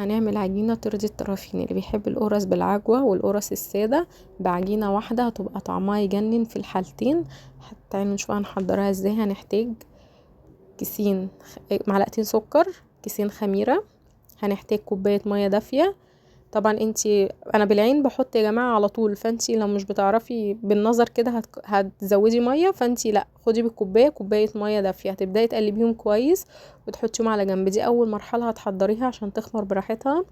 هنعمل عجينة ترضي الطرفين، اللي بيحب القرص بالعجوة والقرص السادة بعجينة واحدة هتبقى طعمها يجنن في الحالتين. تعالوا نشوف هنحضرها ازاي. هنحتاج كيسين، معلقتين سكر، كيسين خميرة، هنحتاج كوباية مية دافية. طبعا انتي، انا بالعين بحط يا جماعة على طول، فانتي لو مش بتعرفي بالنظر كده هتزودي مية، فانتي لا خدي بالكوباية كوباية مية دافية. هتبدأي تقلبيهم كويس وتحطيهم على جنب. دي اول مرحلة هتحضريها عشان تخمر براحتها.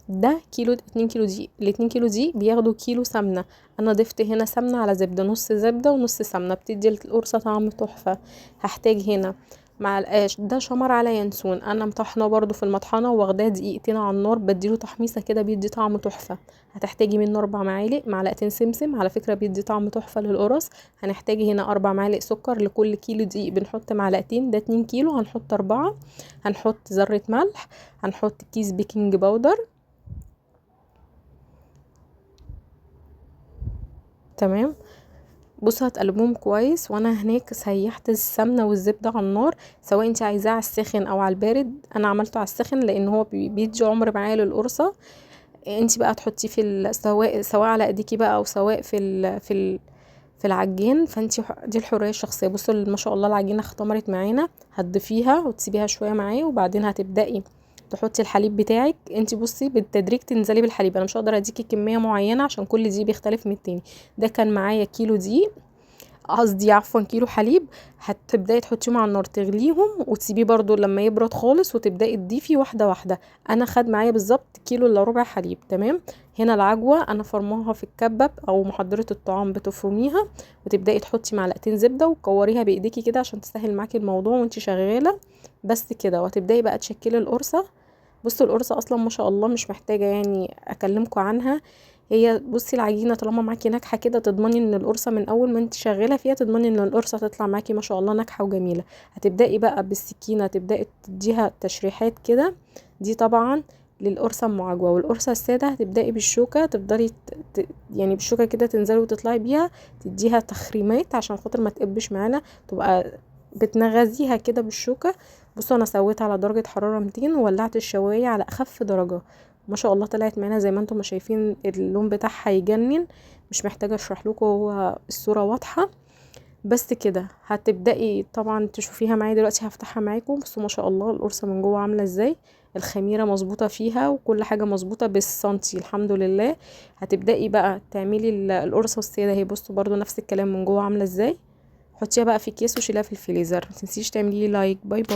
ده كيلو، 2 كيلو دقيق، الاتنين كيلو دقيق بياخدوا كيلو سمنة. انا ضفت هنا سمنة على زبدة، نص زبدة ونص سمنة، بتدي القرصة طعم تحفة. هحتاج هنا مع ده شمر على ينسون، انا مطحناه برضو في المطحنه واخداه دقيقتين على النار، بديله تحميصه كده بيدي طعم تحفة. هتحتاجي منه 4 معالق، معلقتين سمسم على فكرة بيدي طعم تحفة للقرص. هنحتاج هنا 4 معالق سكر لكل كيلو دقيق، بنحط معلقتين، ده 2 كيلو هنحط 4. هنحط ذره ملح، هنحط كيس baking powder. تمام، بصوا هتقلبوهم كويس. وانا هناك سيحت السمنة والزبده على النار، سواء انت عايزاه على الساخن او على البارد. انا عملته على الساخن لان هو بيدي عمر معايا للقرصه. انت بقى تحطيه في سواء على ايديكي بقى او سواء في العجين، فانت دي الحرية الشخصية. بصوا ما شاء الله العجينة اختمرت معانا. هتضيفيها وتسيبيها شوية معايا، وبعدين هتبداي تحطي الحليب بتاعك. انت بصي بالتدريج تنزلي بالحليب، انا مش هقدر اديكي كمية معينة عشان كل دي بيختلف من التاني. ده كان معايا كيلو دقيق، قصدي عفوا كيلو حليب. هتبداي تحطيهم على النار تغليهم وتسيبيه برضو لما يبرد خالص، وتبداي تضيفي واحدة واحدة. انا خد معايا بالظبط كيلو الا ربع حليب. تمام، هنا العجوه انا فرماها في الكبه او محضرة الطعام، بتفرميها وتبداي تحطي معلقتين زبدة وتكوريها بايديكي كده عشان تسهل معاكي الموضوع وانتي شغالة. بس كده، وهتبداي بقى تشكلي القرصه. بصوا القرصه اصلا ما شاء الله مش محتاجه اكلمكم عنها. هي بصي العجينة طالما معاكي ناجحة كده تضمني ان القرصه من اول ما انت شغالة فيها تضمني ان القرصه تطلع معاكي ما شاء الله ناجحة وجميلة. هتبداي بقى بالسكينة تبداي تديها تشريحات كده، دي طبعا للقرصه ام عجوه. والقرصه السادة هتبداي بالشوكة، تفضلي بالشوكة كده تنزلي وتطلعي بيها، تديها تخريمات عشان خاطر ما تقبش معانا، تبقى بتنغزيها كده بالشوكة. بصوا انا سويتها على درجه حرارة 200 وولعت الشوايه على اخف درجه، ما شاء الله طلعت معانا زي ما انتم ما شايفين، اللون بتاعها يجنن، مش محتاجه اشرح لكم، هو الصورة واضحة. بس كده هتبداي طبعا تشوفيها معايا دلوقتي، هفتحها معاكم. بصوا ما شاء الله القرصه من جوه عامله ازاي، الخميره مظبوطة فيها وكل حاجة مظبوطة بالسنتي الحمد لله. هتبداي بقى تعملي القرصه السادة اهي، بصوا برضو نفس الكلام من جوه عامله ازاي. حطيها بقى في كيس وشيلها في الفريزر. ما تنسيش تعملي لي like. bye bye.